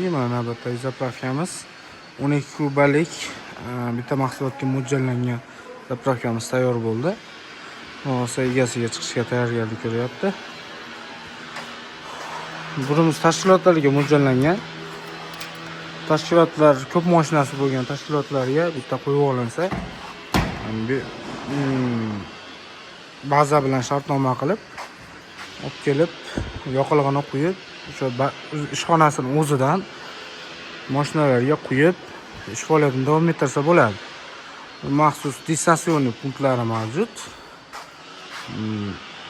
Mana navbatdagi zapravkamiz 12 kubalik bitta mahsulotga mo'ljallangan zapravkamiz tayyor bo'ldi. Hozir egasiga chiqishga tayyorgarlik ko'ryapti. Bunimiz tashkilotlarga mo'ljallangan. Tashkilotlar ko'p mashinasi bo'lgan tashkilotlarga bitta qo'yib olinsa, baza bilan shartnoma qilib, olib kelib, yoqilg'ini quyib, o'sha ishxonasini o'zidan mashinalarga quyib, ish faoliyatini davom ettirsa bo'ladi. Maxsus дистанционный punktlari mavjud.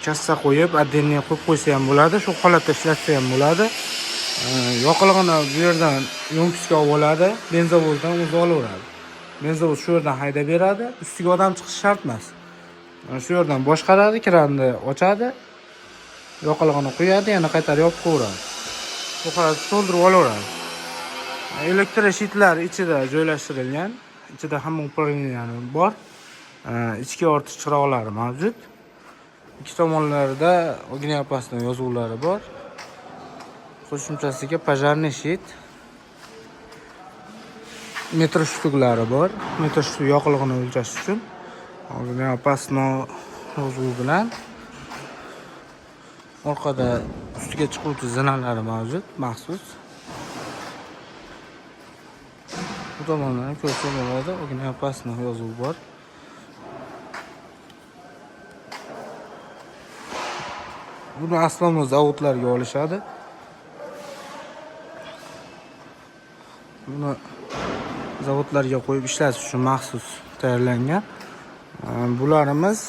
Kassa qo'yib, отдельный qo'yib qo'ysa ham bo'ladi, shu holatda ishlatsa ham bo'ladi. Yoqilg'ini bu yerdan yonkisga olib oladi, benzovozdan o'zi olaveradi. Benzovoz shu yerdan haydab beradi, ustiga odam chiqishi shart emas. Shu yerdan boshqaradi, kranni ochadi, yoqilg'ini quyadi, yana qaytarib yopib qo'yaveradi. Bu holatda to'ldirib olaveradi. Elektroshitlar ichida joylashtirilgan, ichida hamma управление bor. Ichki ortish chiroqlari mavjud. Ikki tomonlarida огнеопасный yozuvlari bor. Qo'shimchasiga пожарный щит, метр-штук lari bor. Метр-штук yoqilg'ini o'lchash uchun огнеопасный yozuvi bilan orqada ustiga chiquvchi zinalari mavjud, maxsus. Bu tomondan ko'rsa bo'ladi, огнеопасный yozuvi bor. Buni aslida zavodlarga olishadi. Buni zavodlarga qo'yib ishlatish uchun maxsus tayyorlangan. Bularimiz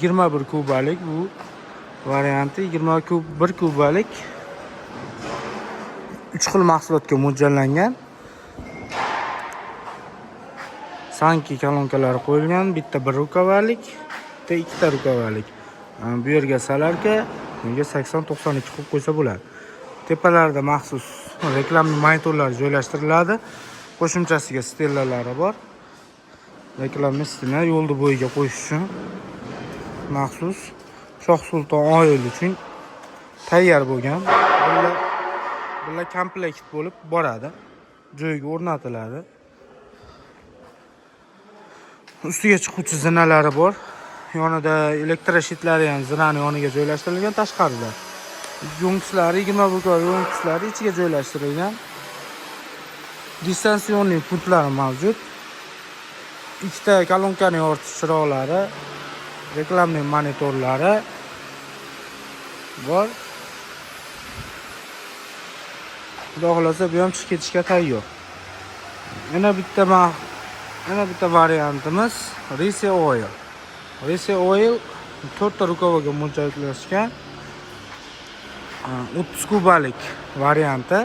21 kubalik, bu varianti 21 kubalik 3 xil mahsulotga mo'ljallangan. Sanki kolonkalari qo'yilgan, bitta bir rukavalik, bitta ikkita rukavalik. Bu yerga solarka, bunga 80-92 qo'yib qo'ysa bo'ladi. Tepalarida maxsus reklamli monitorlar joylashtiriladi. Qo'shimchasiga stelalari bor. Reklamli stena yo'lni bo'yiga qo'yish uchun maxsus Shoh Sulton Oil uchun tayyor bo'lgan. Bular komplekt bo'lib boradi. Joyiga o'rnatiladi. Ustiga chiquvchi zinalari bor. Yonida elektroshitlari ham zinani yoniga joylashtirilgan tashqarida. Yo'nkislari 21 kor yo'nkislari ichiga joylashtirilgan. Дистанционный pultlari mavjud. Ikkita kolonkaning ortish chiroqlari, reklamli monitorlari bor. Xudo xohlasa bu ham chiqib ketishga tayyor. Yana bitta variantimiz Risi Oil. Risi Oil 4 ta rukavaga mo'ljallashgan. 30 kubalik varianti.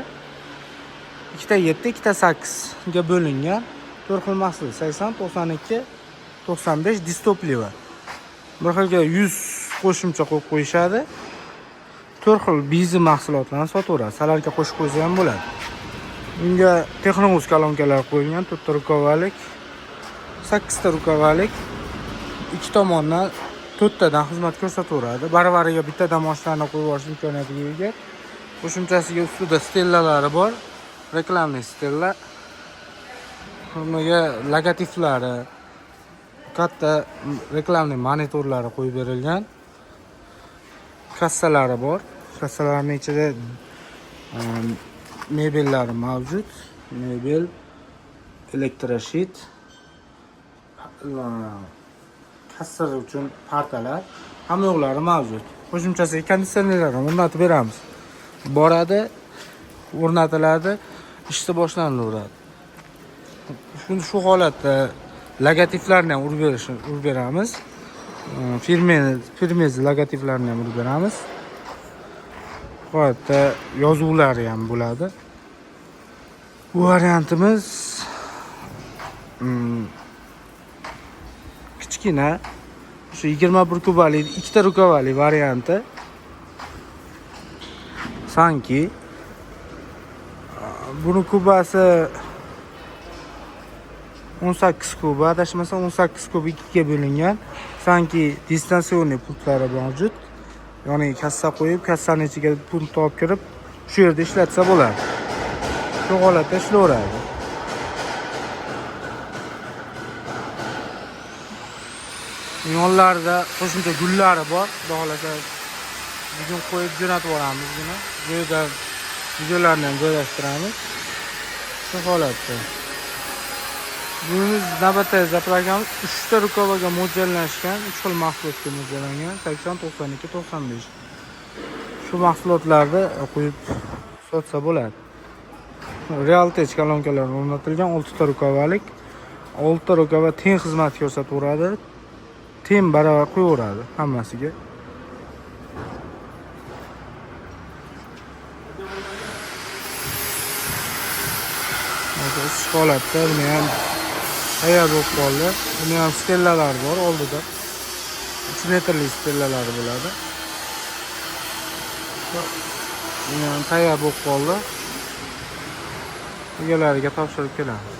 Ikkita 7, ikkita 8 ga bo'lingan. 4 xil mahsulot 80, 92, 95 дистоплива. Bir xilga 100 qo'shimcha qo'yib qo'yishadi. 4 xil bizi mahsulotlarni sotaveradi. Salarga qo'shib qo'ysa ham bo'ladi. Bunga Texnouz kolonkalar qo'yilgan, 4 ta rukavalik, 8 ta rukavalik, ikki tomondan 4 tadan xizmat ko'rsataveradi. Baravariga bittadan mashinani qo'yib yuborish imkoniyatiga ega. Qo'shimchasiga ustida stellalari bor. Reklamli stella. Bunga logotiplari, katta reklamli monitorlari qo'yib berilgan. Kassalari bor. Kassalarning ichida mebellari mavjud. Mebel, elektroshit, kassa uchun partalar, hamma yo'qlari mavjud. Qo'shimchasiga konditsionerlarni o'rnatib beramiz. Boradi, o'rnatiladi, ishni boshlanilaveradi. Shu holatda logotiplarni ham urib beramiz. Firma logotiplarni ham urib beramiz. Holatda yozuvlari ham bo'ladi. Bu variantimiz kichkina, shu 21 kubalik, ikkita rukavali varianti. Sanki buni kubasi 18 kuba, adashmasam 18 kub ikkiga bo'lingan. Sanki дистанционный pultlari mavjud. Ya'ni kassa qo'yib, kassani ichiga pult olib kirib, shu yerda ishlatsa bo'ladi. Shu holatda ishlayveradi. Yonlarida qo'shimcha gullari bor. Xudo xohlasa bugun qo'yib jo'natib yuboramiz buni. Joyidan videolarni ham joylashtiramiz. Shu holatda. Bunimiz navbatdagi заправка miz 3 ta рукава ga mo'ljallashgan, 3 xil mahsulotga mo'ljallangan 80, 92, 95. Shu mahsulotlarni qo'yib sotsa bo'ladi. Realtech kolonkalar o'rnatilgan 6 ta рукава lik, 6 ta рукава teng xizmat ko'rsataveradi. Teng barobar qo'yaveradi hammasiga. Hozir issiq holatda buni ham tayyor bo'lib qoldi. Buni ham stellalari bor oldida. 3 metrlik stellalari bo'ladi. Buni ham tayyor bo'lib qoldi. Egalariga topshirib kelamiz.